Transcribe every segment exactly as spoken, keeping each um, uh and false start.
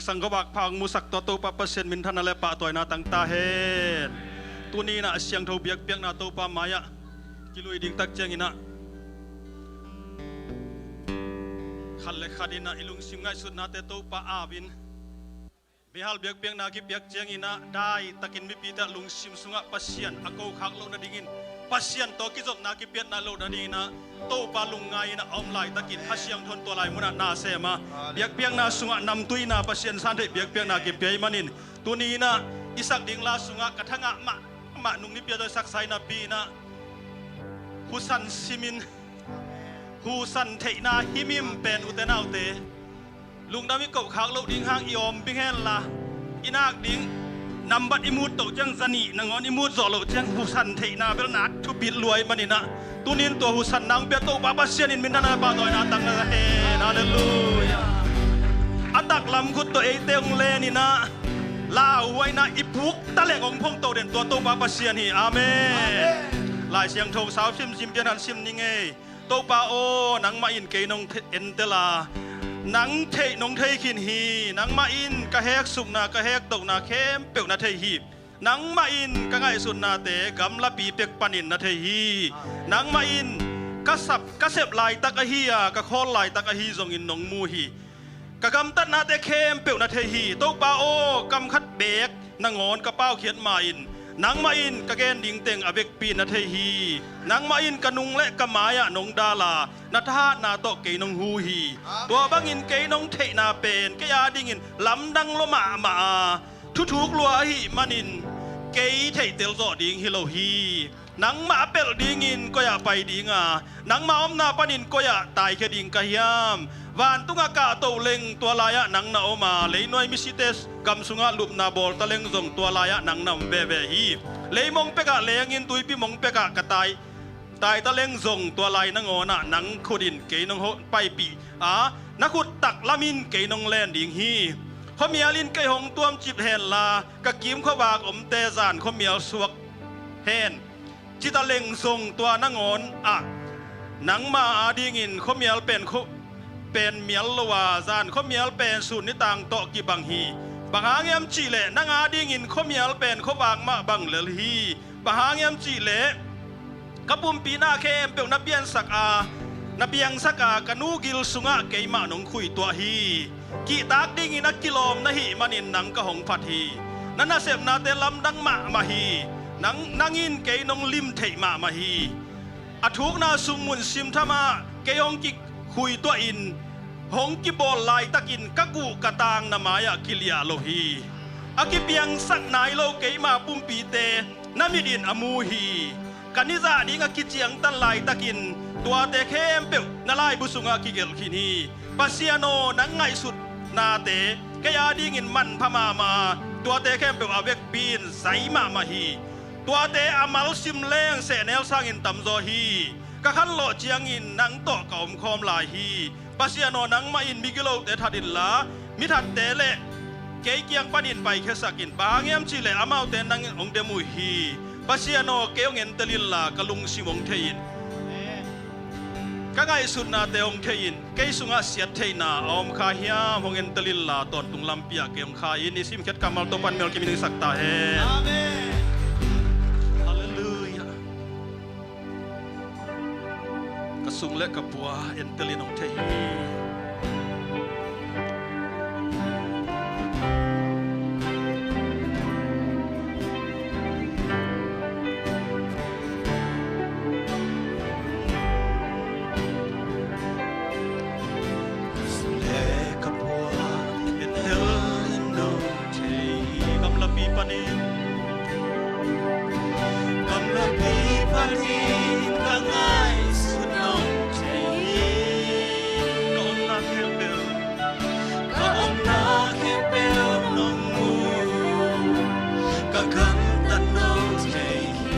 Sangkawak pha hong musak tua Topa Pasian minthanna le pahtawina tang ta hen. Tuni in ah a siangtho biakpiakna Topa mai-ah kilui ding tak ciangin ah khat le khat in ah i lungsim ngaihsutnate Topa au-in, mihal biakpiakna kipiak ciangin ah daitakin mipite lungsim sungah Pasian a kokhak loh nadingin, Pasian tawh kizopna kipiatna loh nadingin ah Topa lungngai-in a om laitakin Kha Siangtho in tua lai munah na sem a, biakpiakna sungah namtuina Pasian santheih biakpiakna kipia ahih manin, tuni in ah i sak ding la sungah ka thangah mahmah nung nipi a tawh i saksa i napi in ah husan simin, husan theihna himhim pen ute naute, lungdam i koh khak loh ding hang i awm bing hen la, i nak ding nambat i mut toh ciang za nih nangawn i mut zawh loh ciang husan theihna bel na thupit lua ahih manin ah, tuni in tua husanna hong pia Topa Pasian in minthanna le pahtawina tang ta hen. Halleluiah. A taklam khut tawh eite hong len in ah lauhuaina i puk taleng hong phong to den tua Topa Pasian hi. Amen. Lai Siangtho sau simsim pian han sim ni ngei. Topa aw, nangmah in kei nong the-, entel a, nang theih nong thei khin hi. Nangmah in ka heksukna, ka hektohna khempeuh na thei hi. Nangmah in ka ngaihsutnate gamlapi pek panin na thei hi. Nangmah in ka sap, ka sep laitak ahi a, ka khawl laitak ahi zongin nong mu hi. Ka gamtatnate khempeuh na thei hi. Topa aw, kam khat beek nangawn ka paukhiat ma-in, nangmah in ka gen ding teng a vekpi na thei hi. Nangmah in ka nung le ka mai-ah nong dal a, na thahatna tawh kei nong hu hi. Tua bangin kei nong theihna pen kei adingin lamdang lua mahmah a, thuthuk lua ahih manin kei theihtel zawh ding hi lo hi. Nangmah a pelh dingin koi-ah pai ding a, nangmah omna panin koi-ah taikhia ding ka hiam? Vantungah kahto leng tua lai-ah nang na om a, leinuai misite gam sungah lupna bawl ta leng zong tua lai-ah nang na om veve hi. Leimong pekah lengin tuipi mong pekah ka tai, tai ta leng zong tua lai nangawnah nang khut in kei nong paipih a, na khut taklam in kei nong len ding hi. Khuamial in kei hong tuamcip hen la, ka kim khuavak omte zan khuamial suak hen. Cita leng zong tua nangawn ah nangma adingin khuamial pen khu-, pen mial lo a, zan khuamial pen sun nitang tawh kibang hi. Bang hang hiam cihleh nang adingin khuamial pen khuavak mah bang lel hi. Bang hang hiam cihleh ka pumpi na khempeuh na piansak a, na piangsak a, ka nu gil sungah keimah nong khuituah hi. Kihtak dingin a kilawm na hih manin nang ka hong phat hi. Na nasepnate lamdang mahmah hi. Nang, nang in kei nong lim theih mahmah hi. A thukna sung mun simthamah kei hong kikhuituahin hong kibawl laitakin ka guh ka tang na mai-ah kiliah lo hi. A kipiangsak nai lo keima pumpite na mit in a mu hi. Ka nizah ding a kiciangtan laitakin tuate khempeuh na laibu sungah kigelh khin hi. Pasian aw, nang ngaihsutnate kei adingin manpha mahmah a, tuate khempeuh a vekpi in zai mahmah hi. Tuate a malsim leng sehnel sangin tamzaw hi. Ka khanlawh ciangin nang tawh ka omkhawm lai hi. Pasian aw, nangmah in migilote that inla, mithatte le kei kiang panin paikhiasak in. Bang hang hiam cihleh amaute nang in hong dem uh hi. Pasian aw, kei hong entel inla ka lungsim hong thei in. Ka ngaihsutnate hong thei in. Kei sungah siattheihna a om kha hiam, hong entel inla tawntung lampi-ah kei hong kha in. I simkhiat kammal Topa'n melkim in hong hisak ta hen. Amen. Halleluiah. Ka sung le ka pua entel in hong thei hi. Ka sung le ka pua entel in hong thei hi. Gamlapi panin, gamlapi panin ka ngaihsut nong thei hi. Ka omna khempeuh, ka omna khempeuh nong mu, ka gamtat nong thei hi.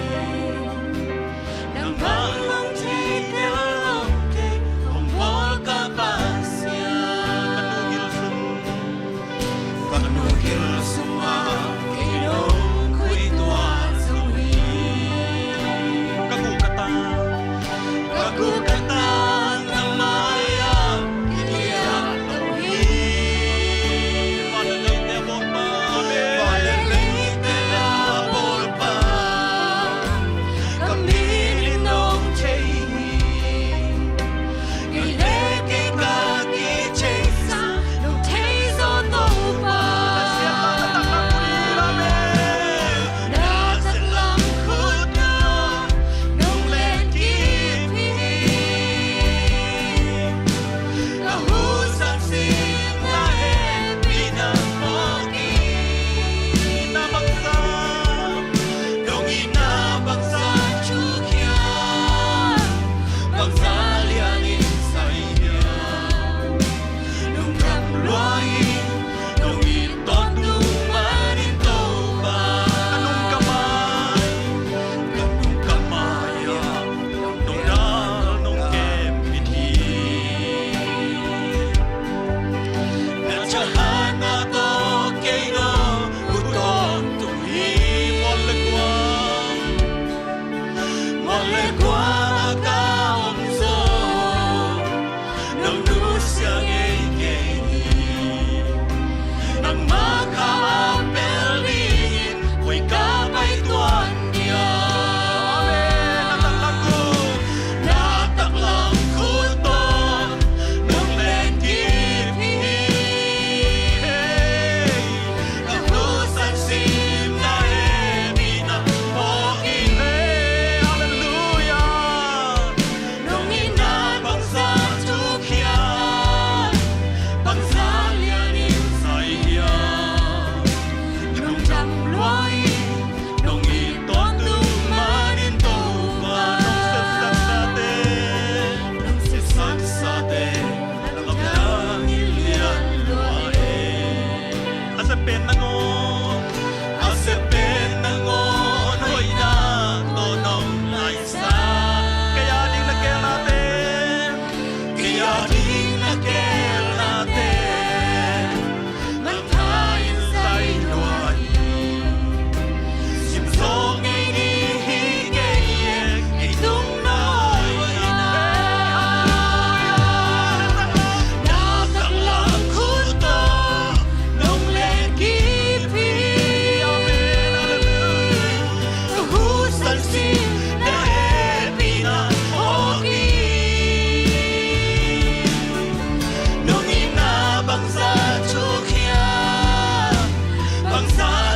Nangmah hong thei tel nong thei, hong bawl ka Pasian. Ka nu gil sung, ka nu gil sungah kei nong khuituah zo hi. Ka guh ka tang, ka guh ka tang na mai-ah kiliah lo hi.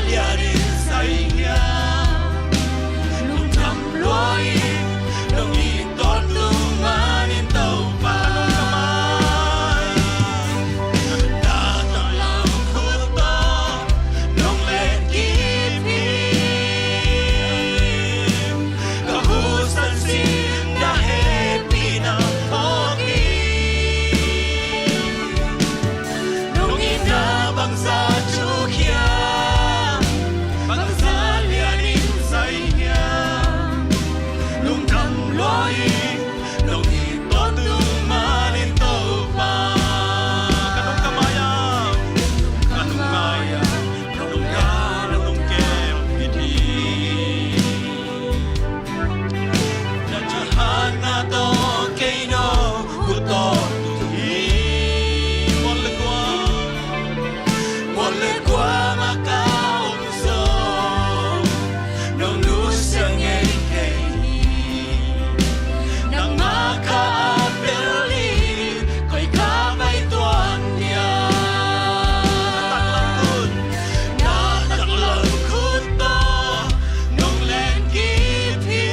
Lianin sa ing hiam? Lungdam lua ing, nong it tawntung manin Topa. Na taklam khut tawh nong lenkip hi. Ka hu sansim na hehpihna phawk hi. Nong itna bangzah thuk hiam? Bangzah lianin sa ing hiam? Lungdam lua ing, nong it tawntung manin Topa. Ka nung ka mai-ah, ka nung mai-ah, nong kem, nong kem hi. Na thahatna tawh kei nong hu tawntung hi. Mual le guam, mual le guam ah ka om zong nong nusia ngei kei hi. Nangmah ka apple hi, koi ka ngaihtuah hiam? Na taklam khut, na taklam khut tawh nong lenkip hi.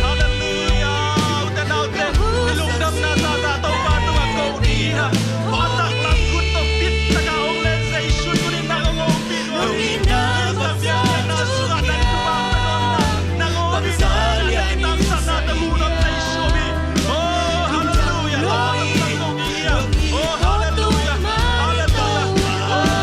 Halleluiah. Ute naute, i lungdamna zahzah Topa tungah ko ding hi hang. Hua taklam khut tawh bit takin hong len Jesu tuni-in nang hong ompih nuam hi. Nang hong ompih nuam hi. Nang hong ompih nuam hi. Nang hong ompih nuam hi. Nang hong ompih nuam hi. Oh, halleluiah. Oh, halleluiah. Halleluiah. Oh,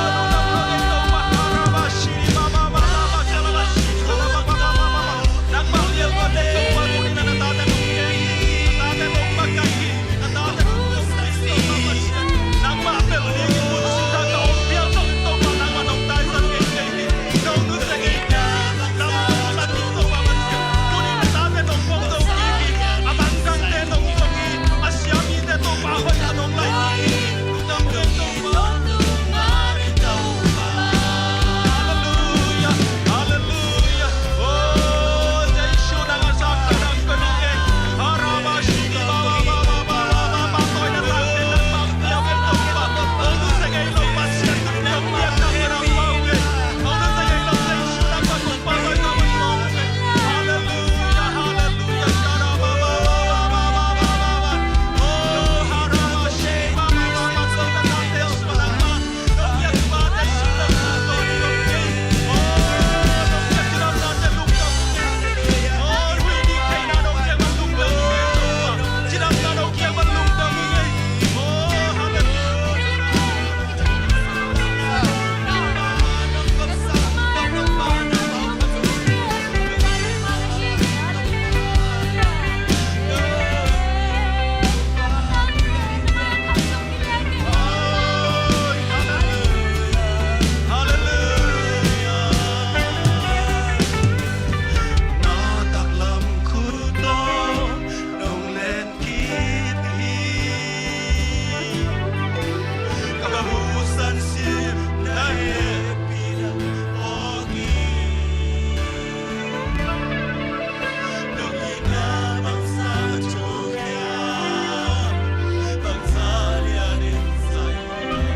Kip hi. Ka hu sansim na hehpihna phawk hi. Nong itna bangzah thuk hiam? Bangzah lianin sa hiam?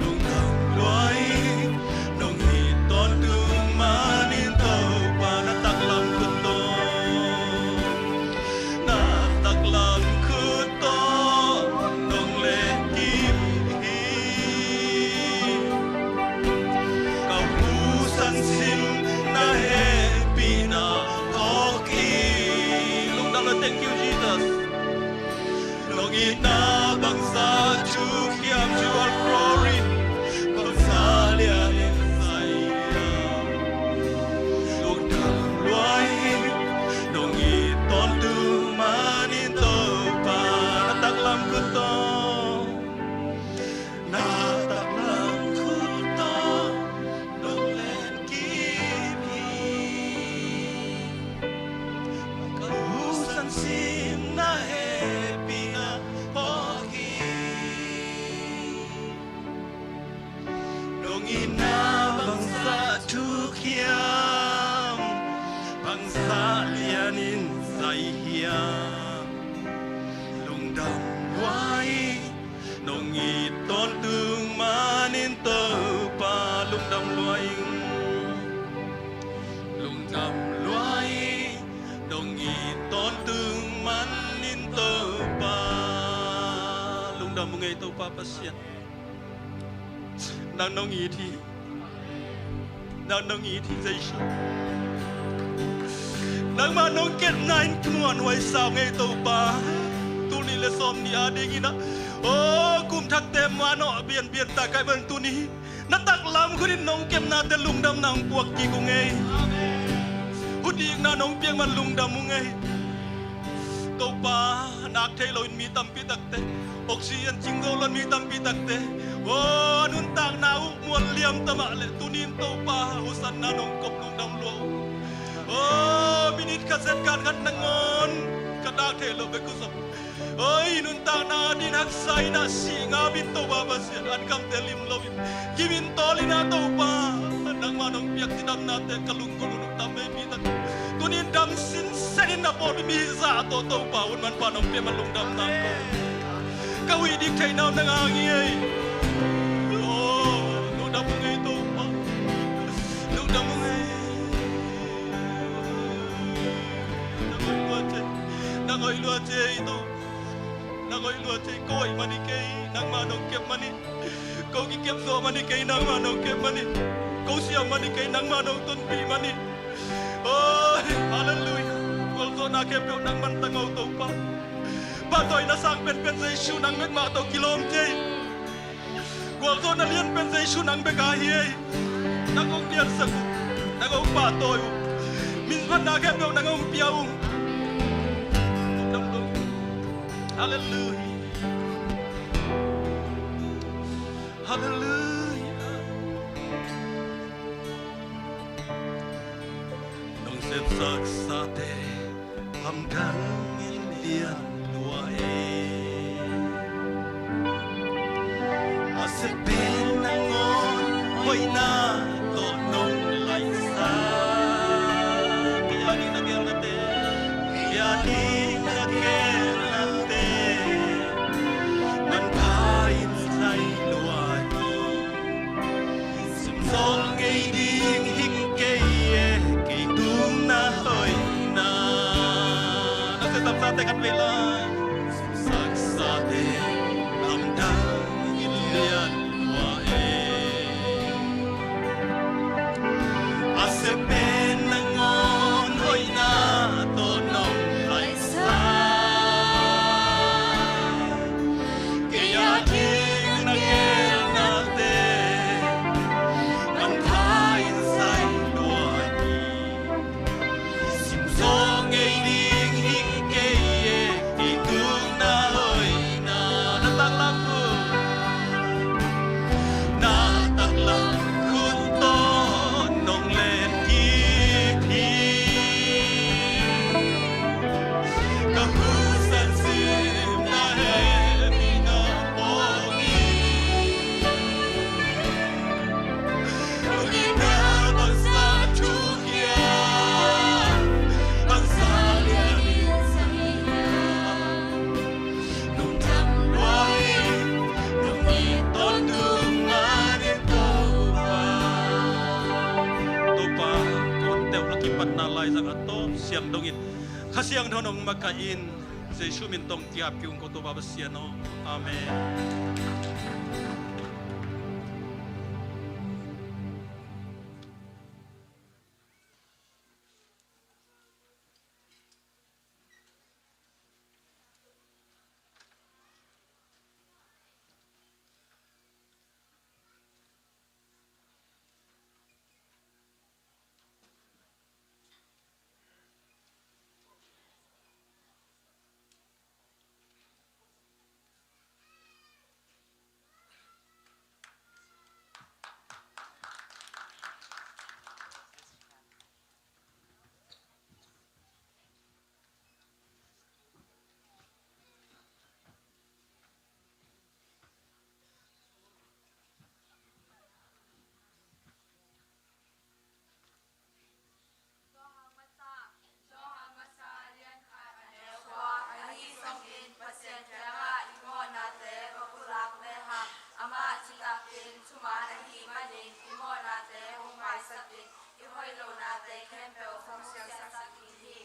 Lungdam lua ing, nong it tawntung manin Topa. Na taklam khut tawh, na taklam khut tawh nong lenkip hi. Ka hu sansim na hehpihna phawk hi. Lungdam lua, thank you, Jesus. Nong itna bangzah thuk hiam, to your glory. Bangzah lianin sa hiam? Lungdam lua ing, nong it tawntung manin Topa. Na taklam khut tawh, na taklam khut tawh nong lenkip hi. Ka hu sansim na hehpihna phawk hi. Nong itna bangzah thuk hiam? Bangzah lianin sa hiam? Lungdam lua ing, nong it tawntung manin Topa. Lungdam lua ing, lungdam lua ing, nong it tawntung manin Topa. Lungdam ung ei Topa Pasian. Nang nong it hi. Nang nong it hi Jesu. Nangmah nong kepna in kimuanhuai sa ung ei Topa. Tul nih le sawm nih adingin ah, o, kum thakte muanhuai bianbian ta ka hih man tuni na taklam khut in nong kepnate lungdamna hong puak kik ung ei. Hutdikna nong piak man lungdam ung ei. Topa, nak thei loin mi tampi takte, oxygen cing zo loin mi tampi takte, o, a nuntakna uh mual liam ta mah leh tuni in Topa, hosanna nong kop lungdam lua uh. O, minit khat zet kan khat nangawn ka nak thei lo bek uh zong, oi, nuntakna din haksa in ah sih ngap in Topa Pasian, an kamte lim loin, gim in tawl in ah Topa, nangmah nong piak cidamnate ka lunggulh un uh tam ei mi tak. Tuni in dam sinsen in na pawlpi mi zah tawh Topa hun manpha nong pia man lungdamna ko. Ka huih dik theihna uh nang hang hi ei. O, lungdam ung ei Topa. Lungdam ung ei. Nang hoih lua ci ei, nang hoih lua ci ei Topa. Nang hoih lua ci ei, ko hoih man hi kei, nangmah nong kep man hi. Ko kikep zo man hi kei, nangmah nong kep man hi. Ko siam man hi kei, nangmah nong tonpih man hi. Oi, halleluiah. Gualzawhna khempeuh nang man ta ngal Topa. Pahtawina sang penpen Jesu nang bek mah tawh kilawm ci ei. Gualzawhna lianpen Jesu nang bek a hi ei. Nang hong piansak uh, nang hong pahtawi uh, minphatna khempeuh nang hong pia uh. Halleluiah. Halleluiah. Nong sepsaksate lamdang in lian lua ei. A sep pen nangawn hoihna tawh nong laihsa. Kei a ding na gelnate, kei a ding na gelnate manpha in sai lua hi. Sim zawh ngei ding hi kei e, kei tung na hoihna. Na sepsaksate khat vei lai. Sepsaksate lamdang in lian lua ei. A sep pen nangawn hoihna tawh nong laihsa. Kei a ding na gelnate manpha in sai lua hi. Sim zawh ngei ding hi kei e, kei tung na hoihna. Na taklam khut, na taklam khut tawh nong lenkip hi. Ka husan sim na hehpihna pawng hi. Nong itna bangzah thuk hiam, bangzah lian in zang hiam. Lungdam lua ing, nong it tawntung manin Topa. Topa, ka honteuh a kipatna laizang a tawp siang dongin Kha Siangtho nong makaih in, Jesu min tawh kiap kik ung ko Topa Pasian aw. Amen. hoih lo nate khempeuh hong siangsak ding hi.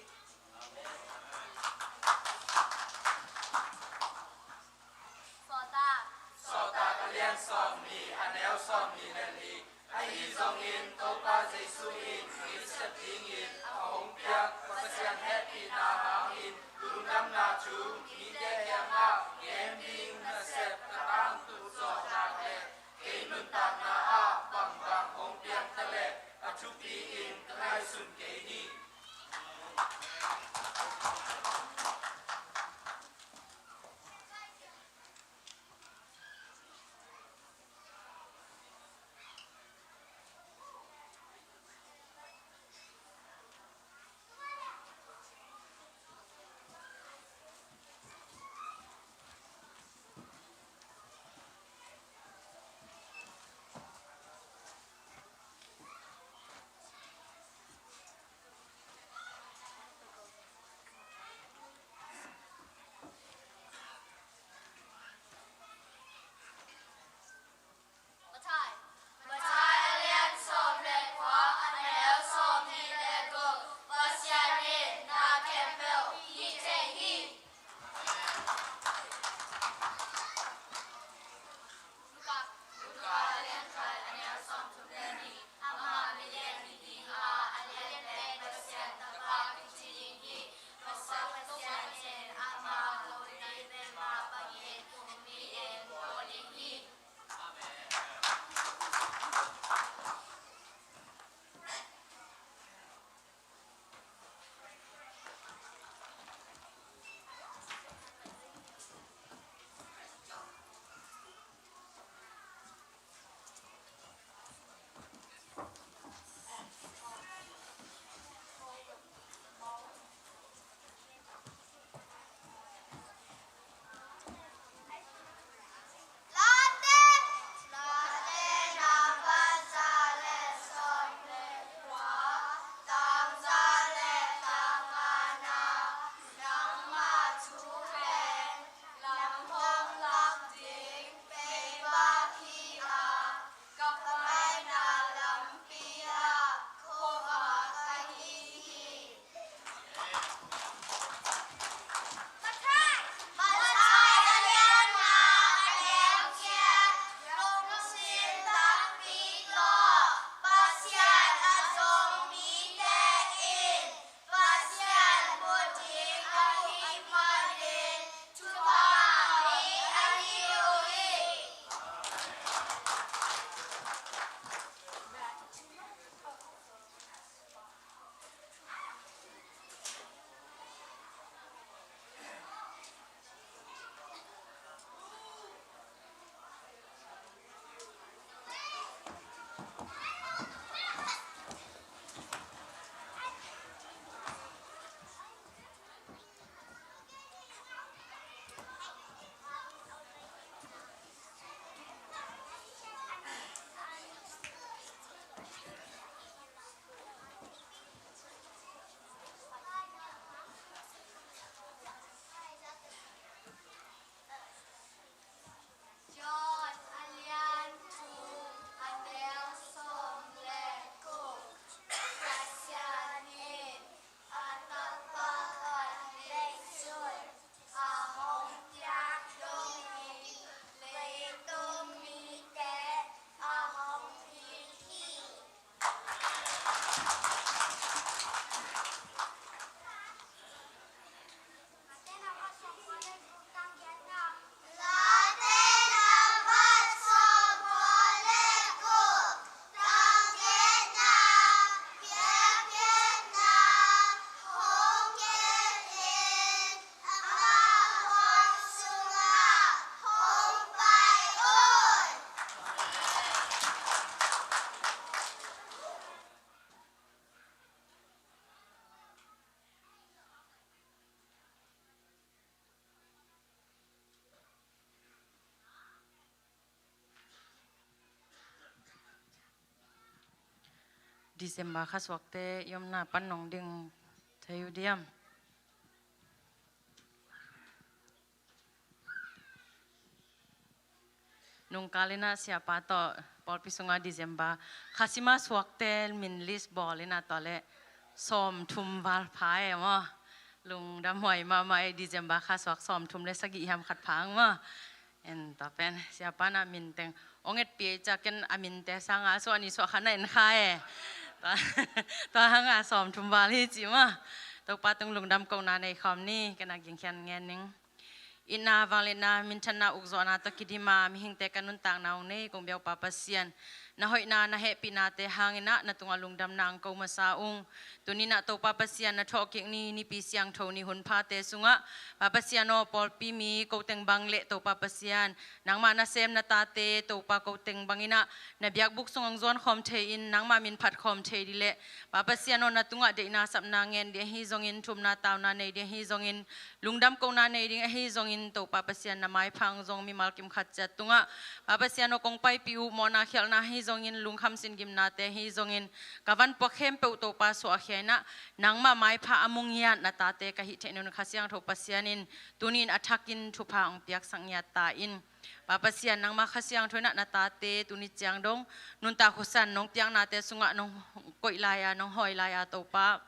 Sawltak. Sawltak a lian sawmnih, a neu sawmnih le nih. Ahi zongin Topa Jesu in mi sep dingin a hong piak Pasian hehpihna hangin lungdamna thu mite kiangah gen ding nasep ka tangthu zawhnak le kei nuntakna ah bangbang hong piang ta leh a thupi in ka ngaihsun kei hi. Mathai. Mathai a lian sawm le kua, a neu sawmnih le guk. Pasian in na khempeuh hih thei hi. Luka. Luka a lian khat, a neu sawmthum le nih. Amah milian hi ding a, a lian pen Pasian Tapa kici ding hi. Pasian in amah lo ding pen mah bangin kum mi in bawl ding hi. Late, Late namba za le sawm le kua, tang za le tang ngana, nangma thu pen lam hong lak ding pei bak hi a, ka paina lampi ah khuavak ka hi hi. Mathai a lian nga, a neu giat. Lungsim takpi tawh Pasian a zong mite in Pasian mu ding ahih manin thupha ngah mi ahi uh hi. John a lian thum, a neu sawm le guk. Pasian in a Tapa khat leitung a hong piak dongin leitung mite a hong it hi. December kha suakte i omna pan nong ding thei uh diam? Nungkal in ah siapa tawh Pawlpi sungah December kha sima suakte min list bawl in ah, tua leh sawmthum val pha e maw. Lungdam huai mahmah e, December kha suak sawmthum le sagih hiam khat pha ang maw. En tua pen siapa na min teng ong etpih ei ciangin a minte sangah a suah ni suah khat na en kha e. Tua, tua hangah sawmthum val hi ci maw. Topa tung lungdam kohna nei khawm ni, ken a gingkhian ngen ning. Itna, vangliatna, minthanna, ukzawhna tawh kidim a mihingte ka nuntakna hong nei kong biak Pa Pasian, na hoihna na hehpihnate hangin ah na tungah lungdamna ang ko masa ung. Tuni-in ah Topa Pasian, na thawhkik ni, Nipi siangtho ni hun phate sungah, Pa Pasian aw, pawlpi mi ko teng bang le Topa Pasian, nangmah nasem na tate Topa ko teng bangin ah na biakbuk sung hong zuan khawm thei-in, nangmah min phat khawm thei ding le, Pa Pasian aw, na tungah deihna sapna ngen ding ahi zongin, thumna tauna nei ding ahi zongin, lungdam kohna nei ding ahi zongin, Topa Pasian na maipha hong zong mimal kim khat ciat tungah, Pa Pasian aw, kong paipih uh mawhna khialhna ahi zongin, lungkham sin gimnate ahi zongin, ka van puak khempeuh Topa suahkhia in ah, nangmah maipha a mu ngiat na tate ka hih theih nading Kha Siangtho Pasian in, tuni-in a thakin thupha hong piaksak ngiat ta in. Pa Pasian, nangmah Kha Siangtho in ah na tate tuni ciang dong nuntak husan nong piaknate sungah nong koih lai-a, nong hawi lai-a Topa,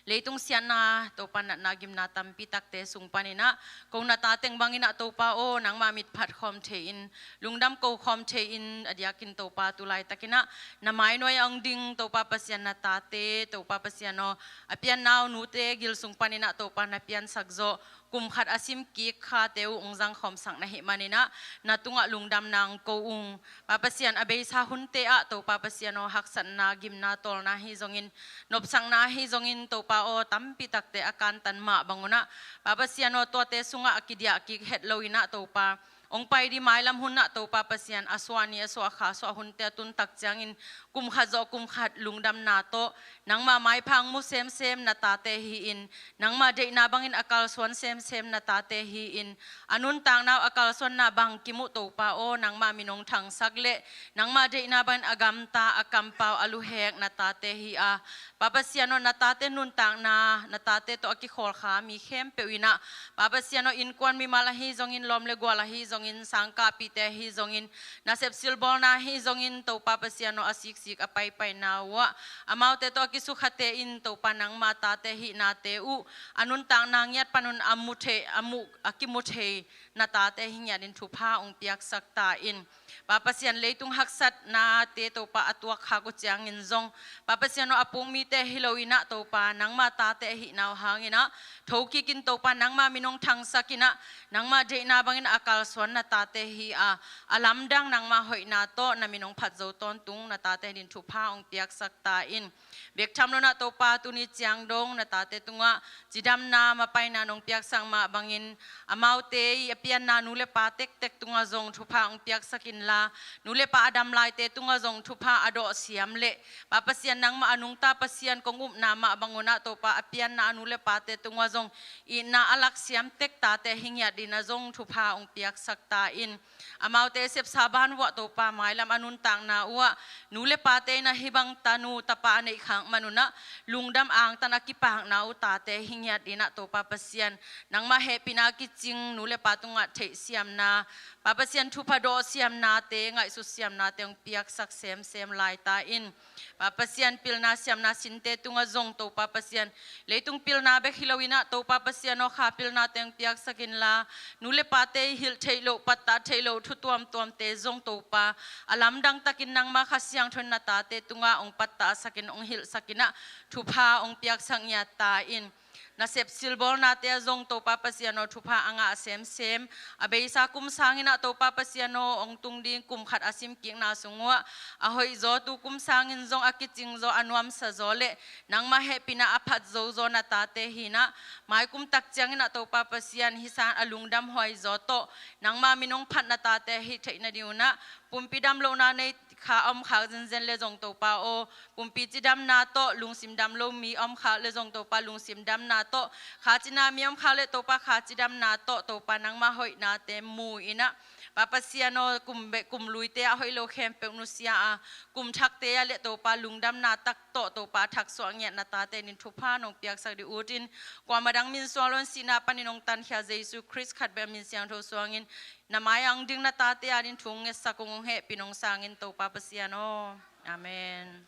leitung siatna Topa, natna gimna tampi takte sung panin ah, ko na ta teng bangin ah Topa aw, nangmah min phat khawm thei-in, lungdam ko khawm thei-in, a diakin Topa tu laitakin ah na mainuai a hong ding Topa Pasian, na tate Topa Pasian aw, a pianna uh nute gil sung panin ah Topa na piansak zawh, kum khat a sim kik khate uh hong zang khawmsak na hih manin ah na tungah lungdamna ang ko ung. Pa Pasian, a beisa hunte ah Topa Pasian aw, haksatna, gimna, tawlna ahi zongin, nopsakna ahi zongin Topa aw, tampi takte a kantan mah bang un ah, Pa Pasian aw, tuate sungah a kidiah kik het lo-in ah Topa, hong pai ding mailam hun ah Topa Pasian, a suah ni a suah kha a suah hunte a tun tak ciangin, kum khat zawh kum khat lungdamna tawh nangmah maipha hong mu semsem na tate hi-in, nangmah deihna bangin a kalsuan semsem na tate hi-in, a nuntakna uh a kalsuanna bang kim uh Topa aw, nangmah min hong thangsak le, nangmah deihna bangin a gamta, a kampau, a luhek na tate hi a, Pa Pasian aw, na tate nuntakna, na tate tawh a kikholkha mi khempeuh in ah, Pa Pasian aw, innkuan mimal ahi zongin, lawm le gual ahi zongin, sangkahpihte ahi zongin, nasep silbawlna ahi zongin, Topa Pasian aw, a siksik a paipaina uh ah, amaute tawh a kisukhate in Topa, nangmah tate hihnate uh a nuntakna ngiat pan un a mu thei, a mu, a kimu thei na tate hi ngiat ding thupha hong piaksak ta in. Pa Pasian, leitung haksatnate Topa a tuakkhak uh ciangin zong, Pa Pasian aw, a puk mite hi lo-in ah Topa, nangmah tate ahihna uh hangin ah, thokikin Topa, nangmah min hong thangsak in ah, nangmah deihna bangin a kalsuan na tate hi a, a lamdang nangmah hoihna tawh na min hong phat zo tawntung na tate ding thupha hong piaksak ta in. Bek tham lo-in ah Topa, tuni ciang dong na tate tungah cidamna, mapaina nong piaksak mah bangin, amaute i a pianna nu le pa tektek tungah zong thupha hong piaksak inla, nu le pa a dam laite tungah zong thupha a dawh siam leh, Pa Pasian, nangmah a nungta Pasian kong upna mah bang un ah Topa, a pianna a nu le pate tungah zong itna a lak siam tek tate hi ngiat ding ah zong thupha hong piaksak ta in. Amaute sepsa ban vuah Topa, mailam a nuntakna uh ah, nu le pate in ah hih bang tanu tapa a neih khak man un ah, lungdam angtan a kipakna uh tate hi ngiat ding ah Topa Pasian, nangmah hehpihna a kicing nu le pa tungah theihsiamna, Pa Pasian, thupha dawh siamnate, ngaihsut siamnate hong piaksak semsem lai ta in. Pa Pasian, pilna siamna sinte tungah zong Topa Pasian, leitung pilna bek hi lo-in ah Topa Pasian aw, kha pilnate hong piaksak inla, nu le pate i hilh theih loh, pattah theih loh thu tuamtuamte zong Topa, a lamdang takin nangmah Kha Siangtho in na tate tungah hong pattahsak in, hong hilhsak in ah, thupha hong piaksak ngiat ta in. Nasep silbawlnate ah zong Topa Pasian aw, thupha a ngah semsem, a beisa kum sangin ah Topa Pasian aw, hong tung ding kum khat a simkikna sung uh ah, a hoihzaw tu kum sangin zong a kicingzaw, a nuamsazaw leh, nangmah hehpihna a phat zozaw na tate hi-in ah, maikum tak ciangin ah Topa Pasian, hih sang a lungdam huaizaw tawh nangmah min hong phat na tate hi theih nading un ah, pumpi damlohna nei kha a om khak zenzen le zong Topa aw, pumpi cidamna tawh, lungsim dam lo mi a om khak le zong Topa, lungsim damna tawh, kha cina mi a om khak le Topa, kha cidamna tawh Topa, nangmah hoihnate mu in ah, A Pasian aw, kum beh, kum luite ah hoih lo khempeuh nusia a, kum thakte ah le Topa lungdamna tak tawh Topa thaksuah ngiat na tate in thupha nong piaksak dih utin, kuamah dang min suang lo in sihna panin hong tankhia Jesu Khrist khat bek min siangtho suangin na mai-ah hong ding na tate adingin thu hong ngetsak ung, hong hehpih nong sangin Topa Pasian aw. Amen.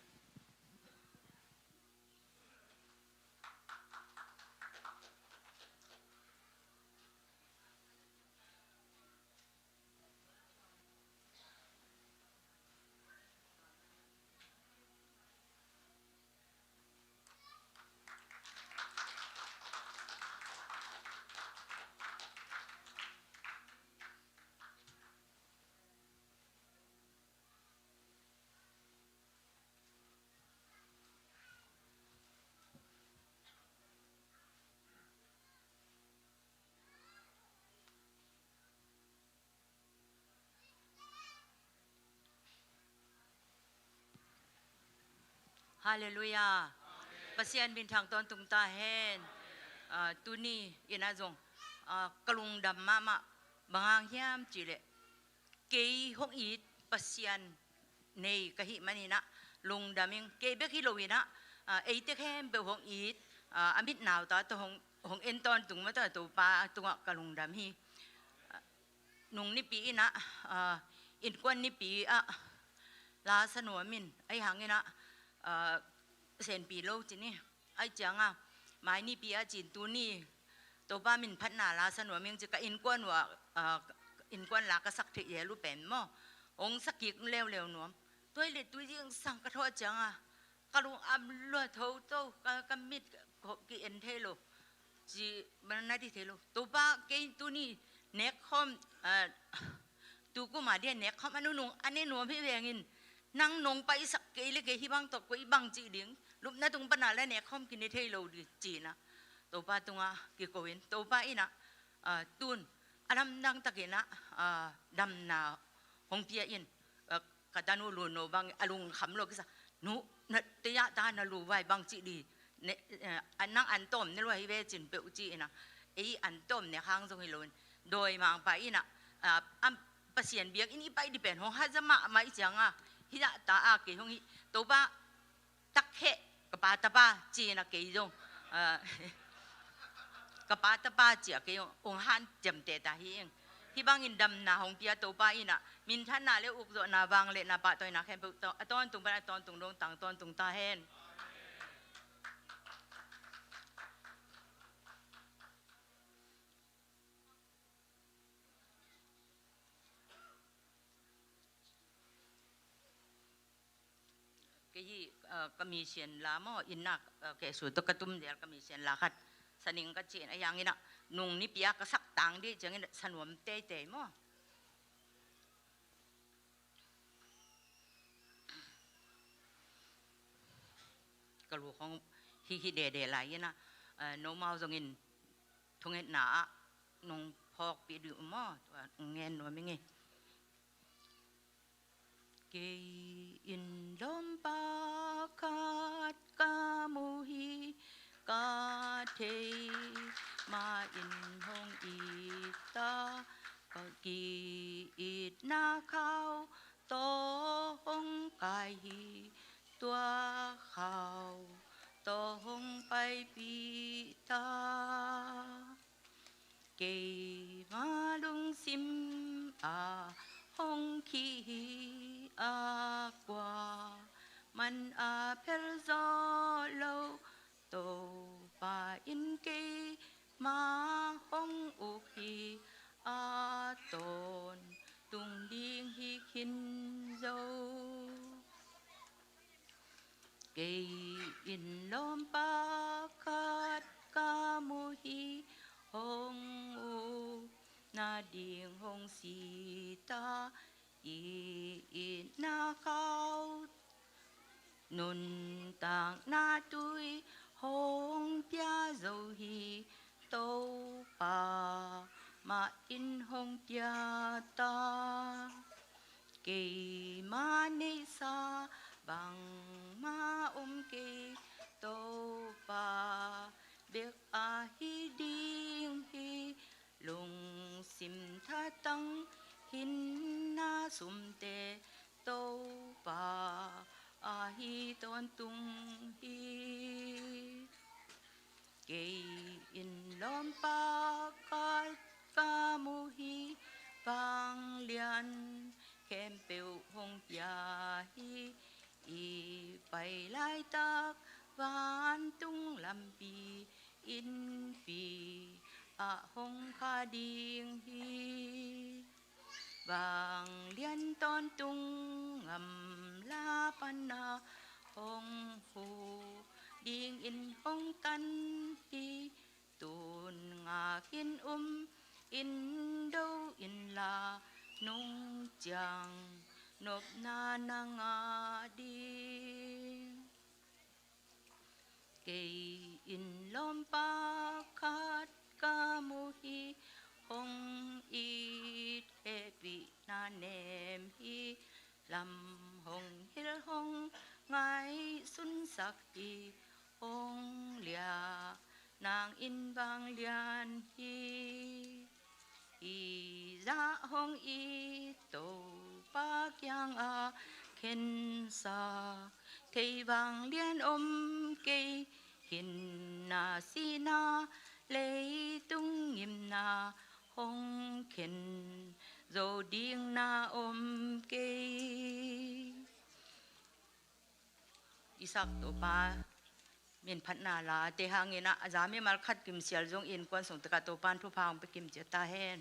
Halleluiah. Pasian minthang tawntung ta hen. Ah, tuni in ah zong, ah, ka lungdam mahmah. Bang hang hiam cih leh, kei hong it Pasian nei ka hih manin ah lungdam ing. Kei bek hi lo in ah, ah, eite khempeuh hong it, ah, a mit nau ta tawh hong, hong en tawntung mah tawh Topa tungah ka lungdam hi. Ah, nung nipi in ah, ah, innkuan nipi ah lasa nuam in, ahih hangin ah, ah, senpi lo ci ni. Ahih ciangin ah, mai nipi ah cin tuni Topa min phatna lasa nuam ing ci, ka innkuan uh ah, ah, innkuan la ka sak theih zel uh pen maw, hong sak kik leuleu nuam. Tua hi leh tui zingsang ka thawh ciangin ah, ka lung am lua thotho, ka, ka mit ki en thei lo. Ci, bang na ti thei lo. Topa, kei tuni nek khawm, ah, tu kum a dia nek khawm a nunung a ne nuam hi veng in, nang nong paisak kei leh kei hih bang tawh koi bang ci ding, lupna tung pan a la nek khawm kine thei lo ding ci in ah Topa tungah kiko in, Topa in ah, ah, tun a lamdang takin ah, ah, damna hong pia in, ah, ka tanu Luno bang a lungkham lo kisa. Nu, na, tua ta na lu vai bang ci ding. Ne, eh, nang an tawm ne lua hi ve cin peuh ci in ah. Ei an tawm ne hang zong hi lo in. Dawimangpa in ah, ah, am, Pasian biakinn i pai ding pen hong haza mahmah ahih ciangin ah, hih zah ta a kei hong hi. Topa, tak heh, ka pa tapa ci in ah kei zong, ah, ka pa tapa ci a kei zong hong hanciam teitei hi ing. Hih bangin damna hong pia Topa in ah, minthanna le ukzawhna, vangliatna, pahtawina khempeuh tawh, a tawntung pan a tawntung dong tang tawntung ta hen. Kei hi, ah, ka mission la maw, inn ah, ah, kei su tawh ka tum zel ka mission la khat sa ning ka ci in, ahih hangin ah, nung nipi a ka sak tang ding ciangin sa nuam teitei maw. Ka lu khong hi hi dede lai in ah, ah, nomau zongin thungetna ah nong phawkpih ding uh maw, tua ngen nuam ing e. Kei in lawmpa khat ka mu hi, ka thei ma in hong it ta, ka ki-itna khau tawh hong kai hi, tua khau tawh hong paipih ta. Keima lungsim a hong khih hi, a kuamah a phel zawh lo, Topa in keima hong uk hi, a tawntung ding hi khin zo. Kei in lawmpa khat ka mu hi, hong ukna ding hong si ta, ki-itna khau nuntakna tui hong pia zo hi, Topa mah in hong pia ta. Keima neihsa bangmah om kei, Topa bek ahi ding hi, lungsim thatang hin i tawntung hi. Kei in lawmpa khat ka mu hi, vanglian khempeuh hong pia hi. I pai laitak vantung lampi innpi ah hong kha ding hi. Vanglian tawntung gamla pana hong hu dingin hong tan hi. Tun ngakin um in, do in la, nung ciang nopna na ngah ding. Kei in lawmpa khat ka mu hi, hong it hehpihna nem hi. Lam hong hilh hong ngaihsunsak hi, hong liah nang in vanglian hi. I zah hong it Topa kiangah khensak thei vanglian om kei. Hinna sihna leitung ngimna hong khen zo ding na om kei. Isak Topa min phatna la te hangin ah, a za mimal khat kimsial zong innkuan sung tekah Topa in thupha hong pia kimciat ta hen.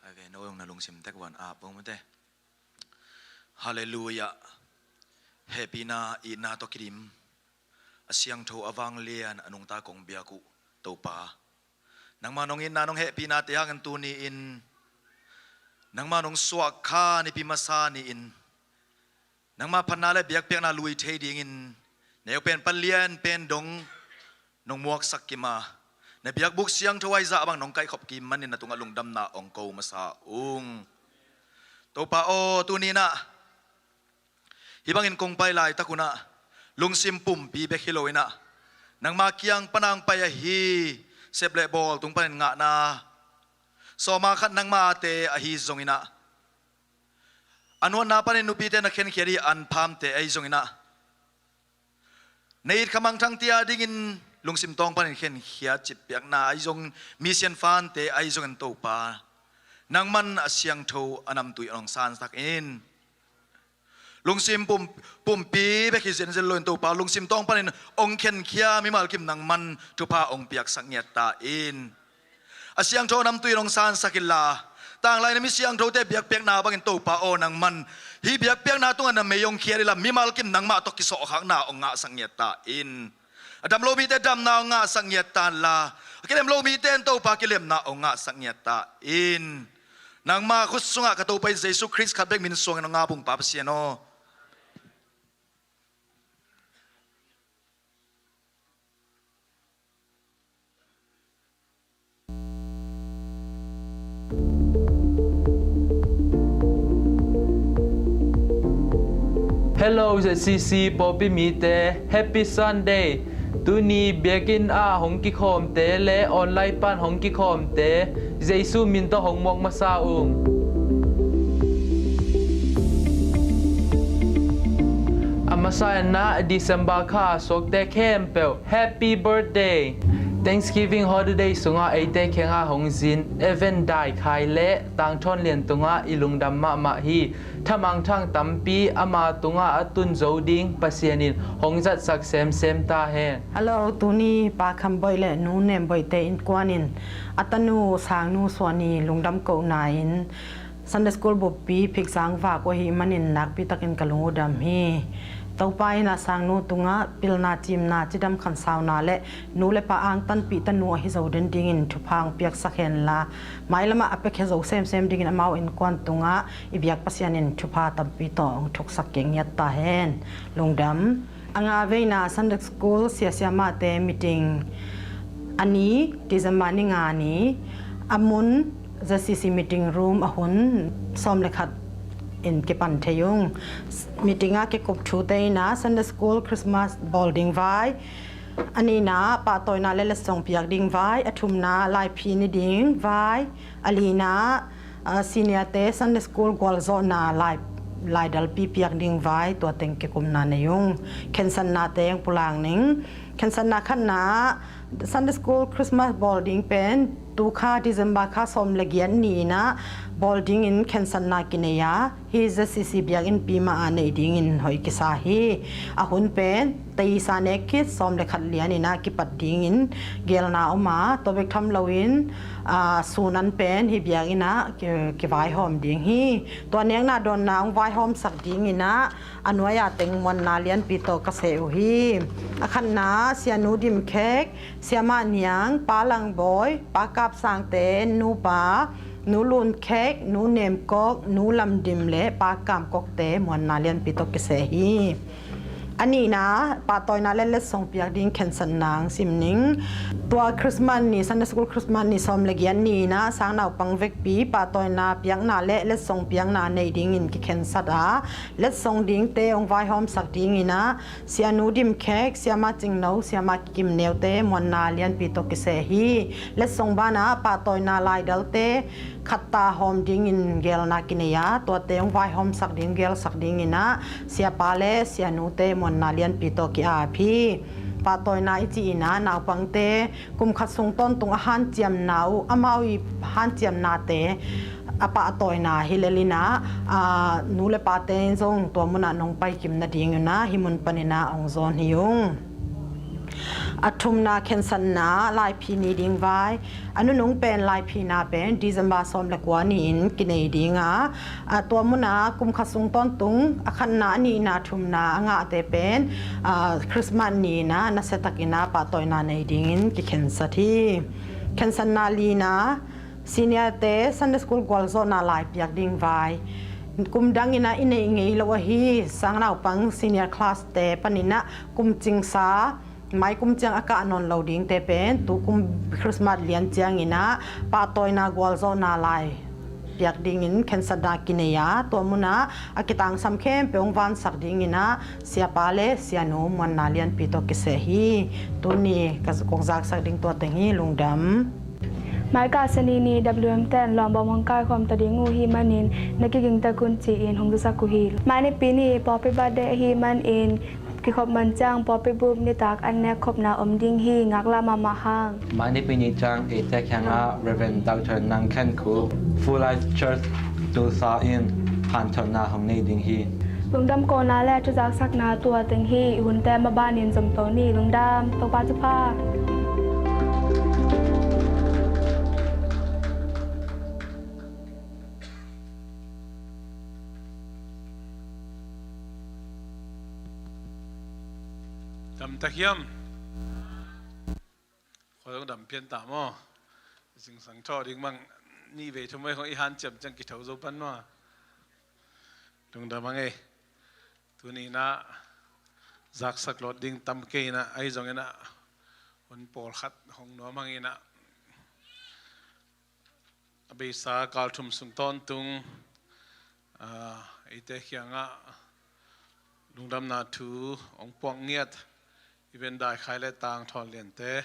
Ai ve, no zong na lungsim tek van ap bang mate. Halleluiah. Hehpihna, itna tawh kidim, a siangtho, a vanglian, a nungta kong biak uh Topa, nangma nong itna, nong hehpihna te hangin tuni-in nangma nong suahkha nipi masa ni-in nangma phatna le biakpiakna lui thei dingin neu pen pan lian pen dong nong muaksak kim a, na biakbuk siangtho ahi zah bang nong kaihkhop kim manin na tungah lungdamna hong ko masa ung. Topa aw, tuni-in ah hih bangin kong pai laitak un ah lungsim pumpi bek hi lo-in ah nangma kiang pan hong pai ahi sep le bawl tung panin ngahna sawma khat nangmate ahi zongin ah, a nuanna panin nupite na khenkhia ding an phamte ahi zongin ah, na it kha mangthangte a dingin lungsim tawng panin khenkhia citpiakna ahi zong, mi sianfante ahi zongin Topa, nangman a siangtho a namtui hong sansak in. Lungsim pum, pumpi bek hi zenzen lo-in Topa, lungsim tawng panin hong khenkhia mimal kim nangman thupha hong piaksak ngiat ta in. A siangtho namtui in hong sansak inla, tanglai na mi siangthote biakpiakna bangin Topa aw, nangman hih biakpiakna tungah na mei hong khiat inla, mimal kim nangmah tawh kisawhkhakna hong ngahsak ngiat ta in. A dam lo mite damna hong ngahsak ngiat ta inla, a kilem lo mite in Topa kilemna hong ngahsak ngiat ta in. Nangma khut sungah ka Topa i Jesu Khrist khat bek min suangin hong ngap ung, Pa Pasian aw. Hello, Z C C pawlpi mite, Happy Sunday. Tuni biakinn ah hong kikhawmte le online pan hong kikhawmte, Jesu min tawh hong muak masa ung. A masa in ah December kha suakte khempeuh, Happy Birthday. Thanksgiving holiday sungah eite kiangah hong zin Evan Dai Khai le Tang Thawn Lian tungah i lungdam mahmah hi. Thamangthang tampi ama tungah a tun zo ding Pasian in hong zatsak semsem ta hen. Hello, tuni Pa Kham Boih le Nu Nem Boihte innkuan in a tanu Sangnu Suan i lungdam kohna in Sunday School buppi phikzang vak uh ahih manin nakpi takin ka lung uh dam hi. Topa in a Sangnu tungah pilna, cimna, cidam, khansauna le nu le pa angtanpih tanu ahi zo den dingin thupha hong piaksak henla, mailamah a piakhia zo semsem dingin amau innkuan tungah i biak Pasian in thupha tampi tawh hong thuksak kik ngiat ta hen. Lungdam. A nga veina Sunday School sia siamahte meeting a ni, December ni nga ni, a mun Z C C meeting room a hun sawm le khat in kipan thei ung. Meeting a kikup thute in a Sunday School Christmas bawl ding vai, a nihna pahtawina le letsong piak ding vai, a thumna laiphi ni ding vai, a lina, a, senior te Sunday School gualzawhna lai, laidalpi piak ding vai, tua teng kikupna nei ung. Khensatnate hong pulak ning. Khensatna khatna, Sunday School Christmas bawl ding pen tu kha December kha sawm le giat ni in a bawl dingin khensatna kinei a, hih Z C C biakinnpi mah a neih dingin hoih kisa hi. A hun pen teisa nek khit sawm le khat lian in a kipat dingin gelna om a, tua bek tham loin, aa, sun an pen hih biakinn ah ki, kivaihawm ding hi. Tua nekna dawnna hong vaihawmsak dingin a, a nuai-a teng muanna lianpi tawh ka seh uh hi. A khatna, Sianu Dim Khek, Siamah Niang, Pa Lang Bawi, Pa Kap Sangte, Nu Pa, Nu Lun Khek, Nu Nem Kok, Nu Lam Dim le Pa Kam Kokte muanna lianpi tawh kiseh hi. A nihna, pahtawina le letsong piak ding khensatna hong sim ning. Tua Christmas ni, Sunday School Christmas ni sawm le giat ni in a, sang naupang vekpi pahtawina piakna le letsong piakna nei dingin kikhensat a, letsong dingte hong vaihawmsak dingin a, Sianu Dim Khek, Siama Cing No, Siama Kim Neu te muanna lianpi tawh kiseh hi. Letsong banah pahtawina laidalte khatta hawm dingin gelna kinei a, tuate hong vaihawmsak ding, gelsak dingin a, Siapa le Sianute muanna lianpi tawh ki-ap hi. Pahtawina i cih in a, naupangte kum khat sung tawntung a hanciamna uh, amau i hanciamnate a pahtawina hi lel in a, aa, nu le pate in zong tua munah nong paikim nadingin a, hih mun panin a hong zawn hi ung. A thumna khensatna, laiphi ni ding vai. A nunung pen laiphina pen December sawm le kua ni-in kinei ding a, a tua munah kum khat sung tawntung a khatna, a nihna, thumna a ngahte pen, aa, Christmas ni in a nasiatakin a pahtawina nei dingin kikhensat hi. Khensatna lina, senior te Sunday School gualzawhna lai piak ding vai. Kum dang in a i neih ngei lo ahi, sang naupang senior class te panin a kum cingsa, mai kum ciang a kah nawn lo dingte pen tu kum Christmas lian ciangin a pahtawina gualzawhna lai piak dingin khensatna kinei a, tua munah a kitangsam khempeuh hong vansak dingin a, Siapa le Sianu muanna lianpi tawh kiseh hi. Tuni ka kong zaksak ding tua teng hi. Lungdam. Mai ka Sani ni W M ten luangbawm hong kaikhawm ta ding uh hi manin na kiging tek un ci-in hong zasak uh hi. Mai Nipi ni Pawlpi birthday ahi manin kikhop man ciang Pawlpi bup nitak an nek khopna om ding hi. Ngaklah mahmah hang. Mai Nipi ni ciang eite kiangah Reverend Doctor Nang Khen Khup, Full Life Church Tulsa in hanthotna hong nei ding hi. Lungdam kohna le thuzaksakna tua teng hi. I hunte mabanin zomto ni. Lungdam. Topa thupha. Dam ta hiam? Khuazong dam pian ta maw? Zingsang thaw ding bang nih vei thum vei khong i hanciam ciang kitho zo pan maw? Lungdam a ngei. Tuni in ah zaksak lawt ding tam kei in ah, ahi zongin ah hun pawlkhat hong nuam hang in ah, a beisa kal thum sung tawntung, ah, eite kiangah lungdamna thu hong puak ngiat i Vendai Khai le Tang Thawn Liante,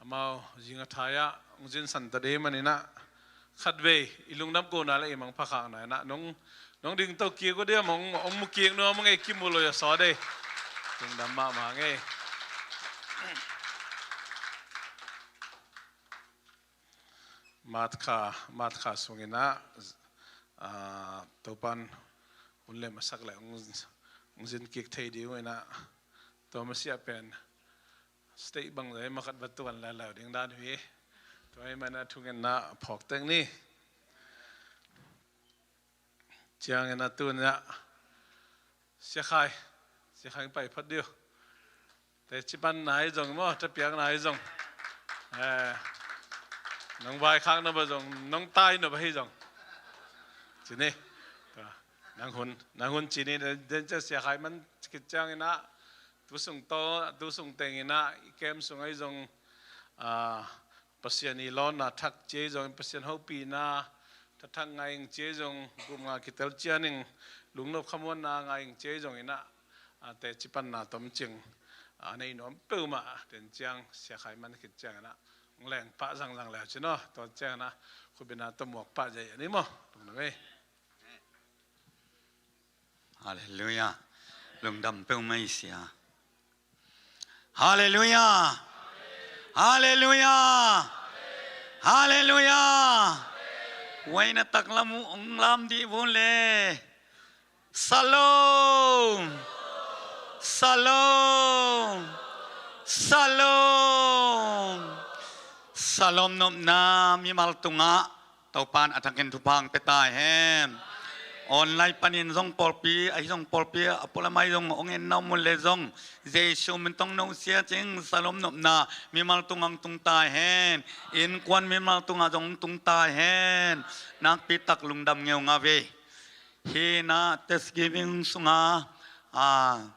amau zing a thai-ah hong zinsan ta ding manin ah, khatvei i lungdam kohna le i mangpha khakna in ah nong, nong dingto kik uh diam, hong, hong mu kik nuam a ngei, kimu lo a saw dei. Lungdam mahmah ngei. March kha, March kha sungin ah, ah, Topan hun le masak le hong, hong zin kik thei ding uh in ah, tua masiah pen stage bang zai makhat va tuan lalau ding dan uh hi. Tua ahih manin ah thungetna phawk teng ni. Ciangin ah tuni ah Sia Khai, Sia Khai pai phot dih uh. Teci panna hi zong maw, teci piakna hi zong, eh, nong vaikhak nop a zong, nong tai nop a hi zong, ci ni. Nang hun, nang hun ci ni. Den, den ciang Sia Khai man khit ciangin ah, tu sung tawh, tu sung tengin ah i camp sung ah hi zong, ah, Pasian i lawnna thak ci hi zong, Pasian hopihna thak ngai ing ci hi zong, gupna kitel ciang ing, lungnop khamuanna ngai ing ci hi zongin ah, ah, teci panna tom cing, ah, nei nuam peuhmah. Den ciang Sia Khai man khit ciangin ah hong leng pah zangzang le uh ci ni. Tua ciangin ah khutbetna tawh muak pah zai a ni maw. Lungdam ei. Halleluiah. Lungdam peuhmah ei Sia. Halleluiah. Halleluiah. Halleluiah. Huaina taklam uh hong lam dih vun le. Shalom. Shalom. Shalom. Shalom nopna mimal tungah Topan a thakin thupha hong pia ta hen. Online panin zong pawlpi, ahi zong pawlpi a pualamai zong hong en na om uh le zong, Jesu min tawh no sia cing, shalom nopna mimal tungah hong tung ta hen. Innkuan mimal tungah zong hong tung ta hen. Nakpi tak lungdam ngeungau ve. Hih na Thanksgiving sungah, ah,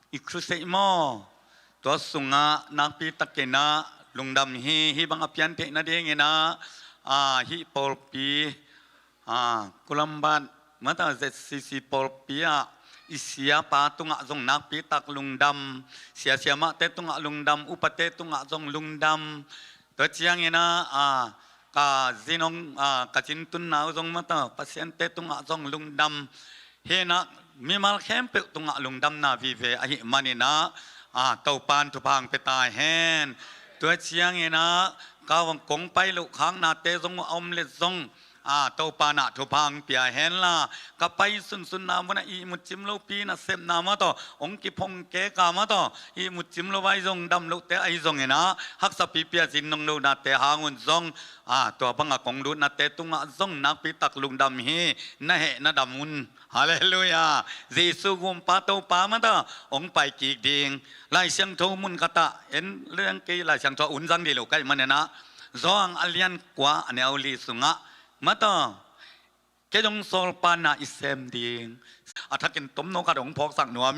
i crusade maw, tua sungah nakpi takin ah lungdam hi. Hih bang a piantheih nadingin ah, ah, hih pawlpi, ah, Kulambat mata Z C C pawlpi ah i siapa tungah zong nakpi tak lungdam, sia siamahte tungah lungdam, upate tungah zong lungdam. Tua ciangin ah, ah, ka zinong, ah, ka zintunna uh zong mata Pasiante tungah zong lungdam. Hih na mimal khempeuh tungah lungdamna vive ahih manin ah, ah, Topan thupha hong pia ta hen. Tua ciangin ah ka vang kong pai loh khaknate zong a om le zong, ah, Topan ah thupha hong pia hen la, ka pai sunsunna mun ah ihmut cim lopi nasepna mataw hong kiphong keka mataw ihmut cim lo vai zong dam lohte ahi zongin ah haksa pipi a zin nong lohnate hang un zong, ah, tua bangah kong lutnate tungah zong nakpi tak lungdam hi. Na heh na dam un. Halleluiah. Jesu gumpa Topa mata hong pai kik ding. Lai Siangtho mun khat ah en leng kei Lai Siangtho a un zang dih lo ka hih manin ah, Johan a lian kua a neu li sungah mata, kei zong sawlpa na i sem ding. A thakin tomno khat hong phawksak nuam